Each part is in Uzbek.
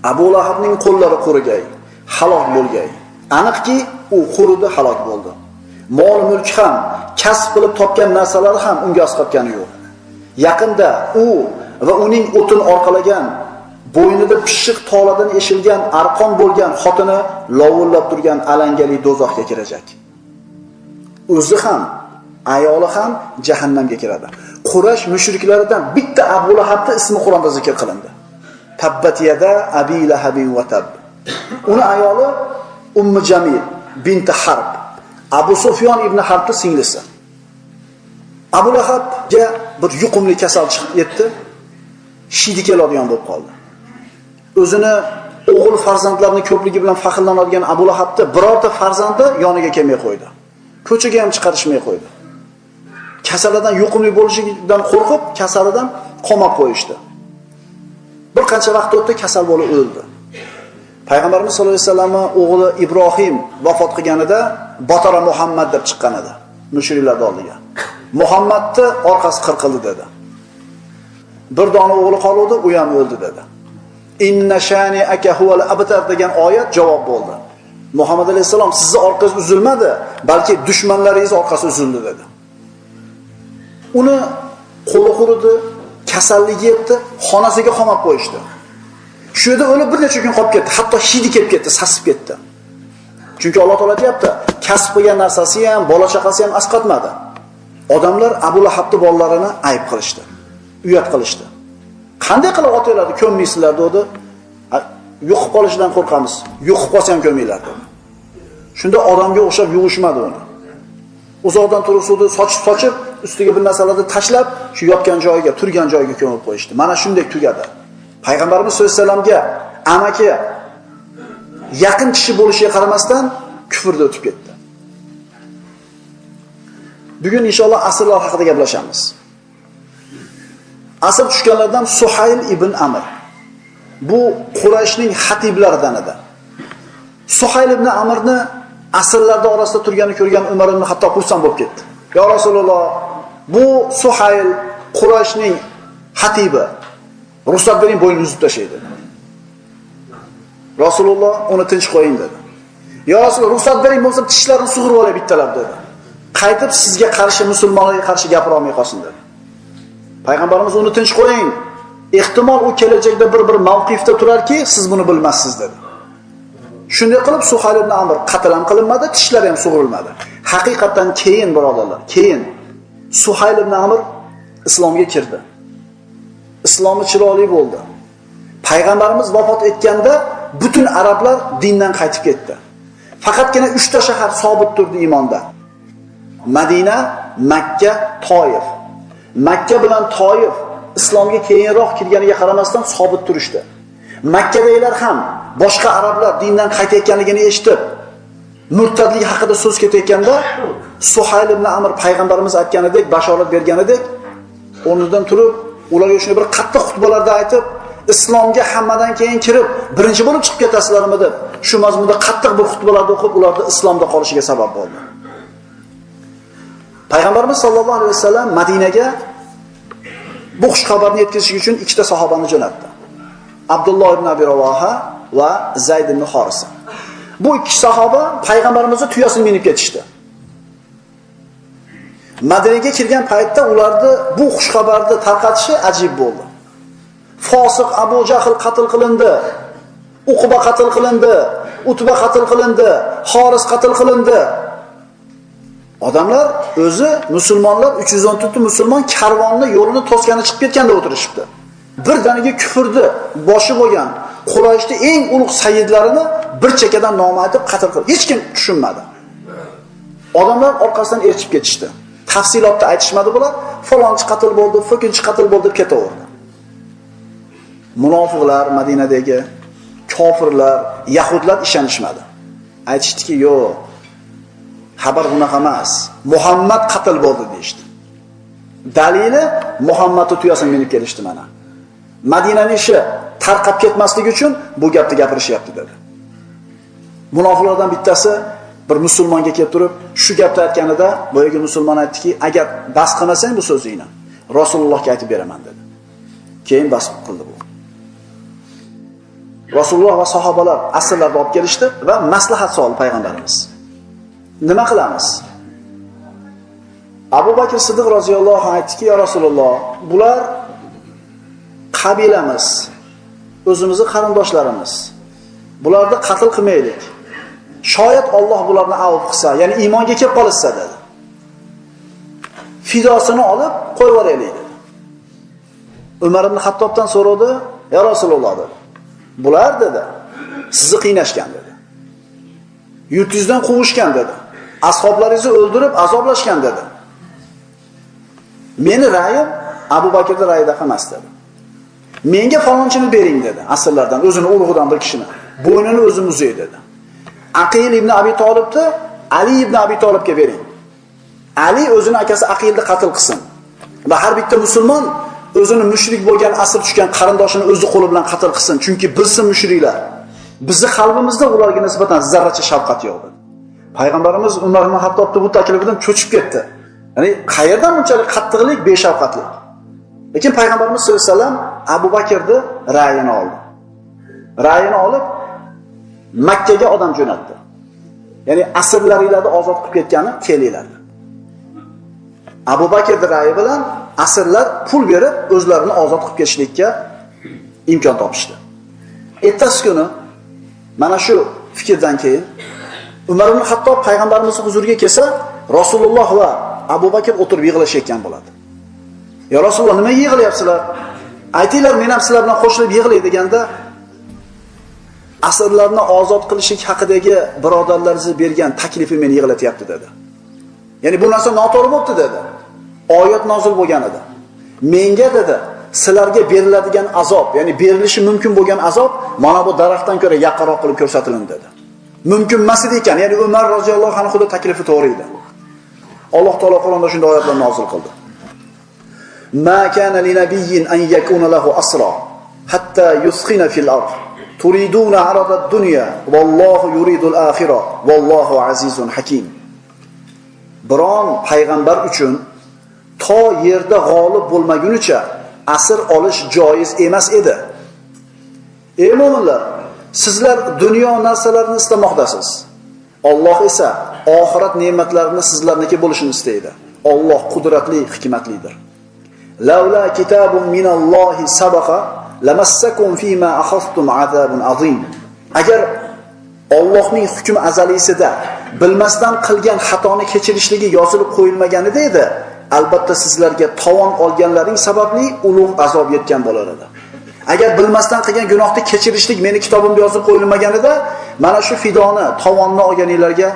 Abu Lahabning qo'llari qurigay, halok bo'lgay. Aniqki, u quridi, halok bo'ldi. Mol mulk ham, kasb qilib topgan narsalari ham unga asqatgani yo'q. Yaqinda u va uning o'tin orqalagan, bo'ynida pishiq toladan eshilgan arqon bo'lgan xotini lovullab turgan alangali do'zaxga kirajak. O'zi ham, ayoli ham jahannamga kiradi. Quraysh mushriklaridan bitta Abu Lahabning ismi Qur'onda zikr qilindi. Tabbat yada Abi Lahabin va tab. Uni ayoli Ummu Jamil binti Harb, Abu Sufyon ibn Harbning singlisi. Abu Lahabga bir yuqumli kasal chiqib yetdi. Shidi keladigan bo'lib qoldi. O'zini o'g'il farzandlarining ko'pligi bilan faxrlanadigan Abu Lahabni birorta farzandi yoniga kelmay qo'ydi. Ko'chaga ham chiqarishmay qo'ydi. Kasalidan yuqumli bo'lishidan qo'rqib, kasalidan qamab qo'yishdi. Bir qancha vaqt o'tdi, kasal bo'lib o'ldi. Payg'ambarimiz sollallohu alayhi vasallamning o'g'li Ibrohim vafot qilganida Batara Muhammad deb chiqqan edi mushriklar oldiga. Muhammadni orqasi qirqildi dedi. Bir dona o'g'li qoldi, u ham o'ldi dedi. Inna shani'aka huval abtar degan oyat javob bo'ldi. Muhammad alayhisalom sizni orqangiz uzilmadi, balki dushmanlaringiz orqasi uzildi dedi. Uni qo'li quridi, kasalligi yetdi, xonasiga qamab qo'yishdi. Shu yerda o'lib bir necha kun qolib ketdi, hatto hidi kelib ketdi, sasib ketdi. Chunki Alloh taolo aytayapti, kasb qilgan narsasi ham, bola chaqasi ham asqatmadi. Odamlar Abu Lahabning bolalarini ayb qilishdi, uyat qilishdi. Qanday qilib otanglarni ko'mmaysizlar dedi. Yo'qib qolishidan qo'rqamiz. Yo'qib qolsa ham ko'minglar dedi. Shunda odamga o'xshab yug'ishmadi uni. Uzoqdan turib suvni sochib, ustiga bir narsalarni tashlab, shu yotgan joyiga, turgan joyiga ko'mib qo'yishdi. Mana shunday tugadi. Payg'ambarimiz sollallohu alayhi vasallamga amaki yaqin kishi bo'lishiga qaramasdan kufrda o'tib ketdi. Bugun inshaalloh asrlar haqida gaplashamiz. Asr tushganlardan Suhayl ibn Amr. Bu Qurayshning xatiblaridan edi. Suhayl ibn Amrni asrlarda orasida turganini ko'rgan Umar ibn Hattob xursand bo'lib ketdi. Ya Rasululloh, bu Suhayl Qurayshning xatibi. Ruxsat bering, bo'ynini uzib tashlaydi. Rasululloh uni tinch qo'ying dedi. Ya Rasululloh, ruxsat bering, bo'lsa tishlarini sug'urib olay bittalab dedi. Qaytib sizga qarshi, musulmonlarga qarshi gapira olmay qolsin dedi. Payg'ambarimiz uni tinch qo'ying. Ehtimol u kelajakda bir mavqifda turarki, siz buni bilmassiz dedi. Shunday qilib Suhayl ibn Amr qatl ham qilinmadi, tishlari ham sug'urilmadi. Haqiqatan keyin birodarlar, keyin Suhayl ibn Amr islomga kirdi. Islomi chiroyli bo'ldi. Payg'ambarimiz vafot etganda butun arablar dindan qaytib ketdi. Faqatgina 3 ta shahar sobit turdi iymonda. Madina, Makka, Toif. Makka bilan Toif islomga keyinroq kirganiga qaramasdan sobit turishdi. Makkadagilar ham boshqa arablar dindan qaytayotganligini eshitib, murtadlik haqida so'z ketayotganda Suhayl ibn Amr payg'ambarimiz aytganidek, bashorat berganidek o'rnidan turib, ularga shunday bir qattiq xutbalarda aytib, islomga hammadan keyin kirib, birinchi bo'lib chiqib ketasizlarmi deb, shu mazmunda qattiq bir xutbalarda o'qib, ularni islomda qolishiga sabab bo'ldi. Payg'ambarimiz sollallohu alayhi vasallam Madinaga bu xush xabarni yetkazish uchun ikkita sahobani jo'natdi. Abdulloh ibn Abi Ravoha va Zayd ibn Horisa. Bu ikki sahoba payg'ambarimizni tuyasini minib ketishdi. Madinaga kirgan paytda ularni bu xush xabarni tarqatishi ajib bo'ldi. Fosiq Abu Jahl qatl qilindi, Uqba qatl qilindi, Utba qatl qilindi, Xoris qatl qilindi. Odamlar o'zi musulmonlar 314 ta musulmon karvonni yo'lini to'sgani chiqib ketganda o'tirishibdi. Birdaniga kufrni boshi bo'lgan Qurayshning eng ulug' sayyidlarini bir chekkadan nom aytib qatl qildi. Hech kim tushunmadi. Odamlar orqasidan ertib ketishdi. Tafsilotda aytishmadi bular. Falonchi qatl bo'ldi, fokinchi qatl bo'ldi deb ketaverdi. Munofiqlar Madinadagi kofirlar, yahudlar ishonishmadi. Aytishdiki, yo'q. Xabar bunaqa emas. Muhammad qatl bo'ldi deyishdi. Dalili Muhammadni tuyasini minib kelishdi mana. Madinaning ishi tarqab ketmasligi uchun bu gapni gapirishyapti dedi. Munofiqlardan bittasi bir musulmonga kelib turib, shu gapni aytganida boyagi musulmon aytdiki, agar bas qilmasang bu so'zingni Rasulullohga aytib beraman dedi. Keyin bas qildi bu. Rasululloh va sahobalar asrlarni olib kelishdi va maslahat soldi payg'ambarimiz. Nima qilamiz? Abu Bakr Siddiq roziyallohu anhu aytdiki, "Ya Rasululloh, bular qabilamiz, o'zimizni qarindoshlarimiz. Bularni qatl qilmaylik. Shoyat Alloh bularni avf qilsa, ya'ni iymonga kelib qolishsa" dedi. Fidosini olib qo'yib yuboraylik dedi. Umar ibn Xattobdan so'radi, "Ya Rasululloh" dedi. Bular dedi, sizni qiynashgan dedi. Yurtingizdan quvishgan dedi. Ashoblaringizni o'ldirib azoblashgan dedi. Meni ra'yim Abu Bakrning ra'yidaqa emas dedi. Menga falonchini bering dedi. Asrlardan, o'zini urug'idan bir kishini. Bo'ynini o'zim uzay dedi. Aqil ibn Abi Tolibni Ali ibn Abi Tolibga bering. Ali o'zini akasi Aqilni qatl qilsin. Va har bitta musulmon o'zini mushrik bo'lgan, asir tushgan qarindoshini o'zi qo'li bilan qatl qilsin. Chunki bilsin mushriklar, bizni qalbimizda ularga nisbatan zarracha shafqat yo'q dedi. Payg'ambarimiz Umar ibn Xattobning bu taklifidan cho'chib ketdi. Ya'ni qayerdan bunchalik qattiqlik, beshafqatlik? Lekin payg'ambarimiz sollallohu alayhi vasallam Abu Bakrni ra'yini oldi. Ra'yini olib Makka ga odam jo'natdi. Ya'ni asirlaringlarni ozod qilib ketgani kelinglar. Abu Bakrning ra'yi bilan asirlar pul berib o'zlarini ozod qilib ketishlikka imkon topishdi. Ertasi kuni mana shu fikrdan keyin Umar ibn Xattob payg'ambarimizning huzuriga kelsa, Rasululloh va Abu Bakr o'tirib yig'lashayotgan bo'ladi. "Ya Rasululloh, nimaga yig'layapsizlar? Aytinglar, men ham sizlar bilan qo'shilib yig'lay" deganda, asirlarni ozod qilishlik haqidagi birodarlaringiz bergan taklifi meni yig'latyapti dedi. Ya'ni bu narsa noto'g'ri bo'pti dedi. Oyat nozil bo'lgan edi. Menga dedi, sizlarga beriladigan azob, ya'ni berilishi mumkin bo'lgan azob mana bu daraxtdan ko'ra yaqinroq qilib ko'rsatilindi dedi. Mumkin emas edi ekan. Ya'ni Umar roziyallohu anhu taklifi to'g'ri edi. Alloh taolo Qur'onda shunday oyatlar nozil qildi. Ma kana li nabiyyin an yakuna lahu asra hatta yuskhina fil ard. Turiduna arada ad-dunya wallohu yuridul akhirah wallohu azizun hakim. Biron payg'ambar uchun to yerda g'olib bo'lmagunicha asr olish joiz emas edi. Ey mo'minlar, sizlar dunyo narsalarini istamoqdasiz. Alloh esa oxirat ne'matlarini sizlarniki bo'lishini istaydi. Alloh qudratli, hikmatlidir. Laula kitabun minallohi sabaqa lamassakum fima akhadtum azabun azim. Agar Allohning hukmi azalisida bilmasdan qilgan xatoni kechirishligi yozilib qo'yilmaganida edi, albatta sizlarga tovon olganlaring sababli ulug' azob yetgan bo'lar edi. Agar bilmasdan qilgan gunohni kechirishlik meni kitobimda yozib qo'yilmaganida, mana shu fidoni, tovonni olganinglarga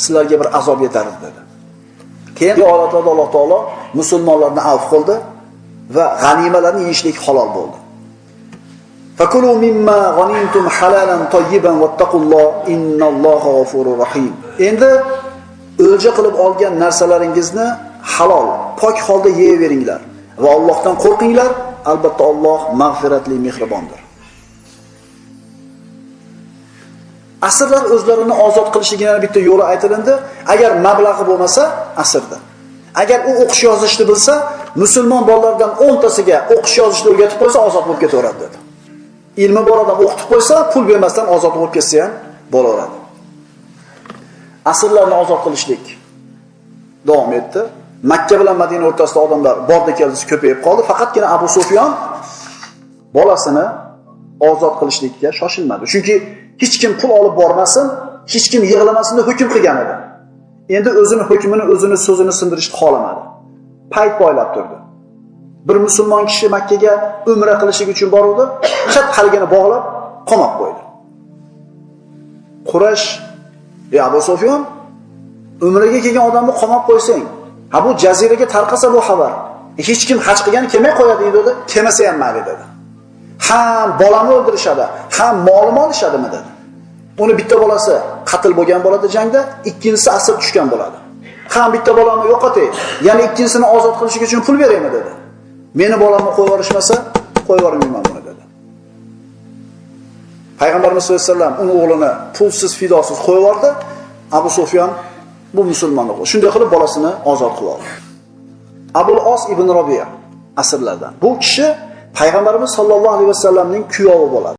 sizlarga bir azob yetar edi dedi. Keyin oyatlarda Alloh taolo musulmonlarni avf qildi va g'animalarni yeyishlik halol bo'ldi. Fakulu mimma g'animtum halalan tayyiban wattaqulloh innalloha g'afurur rahim. Endi o'lja qilib olgan narsalaringizni halol, pok holda yeyaveringlar va Allohdan qo'rqinglar. Albatta Alloh mag'firatli, mehribondir. Asrlar o'zlarini ozod qilishligining yana bitta yo'li aytilindi. Agar mablag'i bo'lmasa asrda. Agar u o'qish yozishni bilsa, musulmon bolalardan 10 tasiga o'qish yozishni o'rgatib qo'ysa ozod bo'lib ketaveradi dedi. Ilmi bor odam o'qitib qo'ysa, pul bermasdan ozod bo'lib ketsa ham bo'laveradi. Asrlarni ozod qilishlik davom etdi. Makka bilan Madina o'rtasida odamlar bordi keldisi ko'payib qoldi. Faqatgina Abu Sufyon bolasini ozod qilishlikka shoshilmadi. Chunki hech kim pul olib bormasin, hech kim yig'lamasin deb hukm qilgan edi. Endi o'zini hukmini, o'zini so'zini sindirishni xohlamadi. Payt poylab turdi. Bir musulmon kishi Makka ga umra qilishlik uchun boruvdi, chat haligini bog'lab qamab qo'ydi. Quraysh, "Ey Abu Sufyon, umraga kelgan odamni qamab qo'ysang, ha bu jaziraga tarqasa bu xabar, hech kim haj qilgani kelmay qo'yadi" dedi. Kelmasa ham mayli dedi. Ham bolamni o'ldirishadi, ham molimni olishadimi dedi. Uni bitta bolasi qatl bo'lgan bo'ladi jangda, ikkinchisi asir tushgan bo'ladi. Ham bitta bolamni yo'qotay, yana ikkinchisini ozod qilish uchun pul beraymi dedi. Meni bolamni qo'yib yuborishmasa, qo'yib yubormayman buni dedi. Payg'ambarimiz sollallohu alayhi vasallam uni o'g'lini pulsiz, fidosiz qo'yib yubordi. Abu Sufyon bu musulmonni shunday qilib bolasini ozod qilib oldi. Abul Os ibn Robiya asrlardan. Bu kishi Payg'ambarimiz sollallohu alayhi vasallamning kuyovi bo'ladi.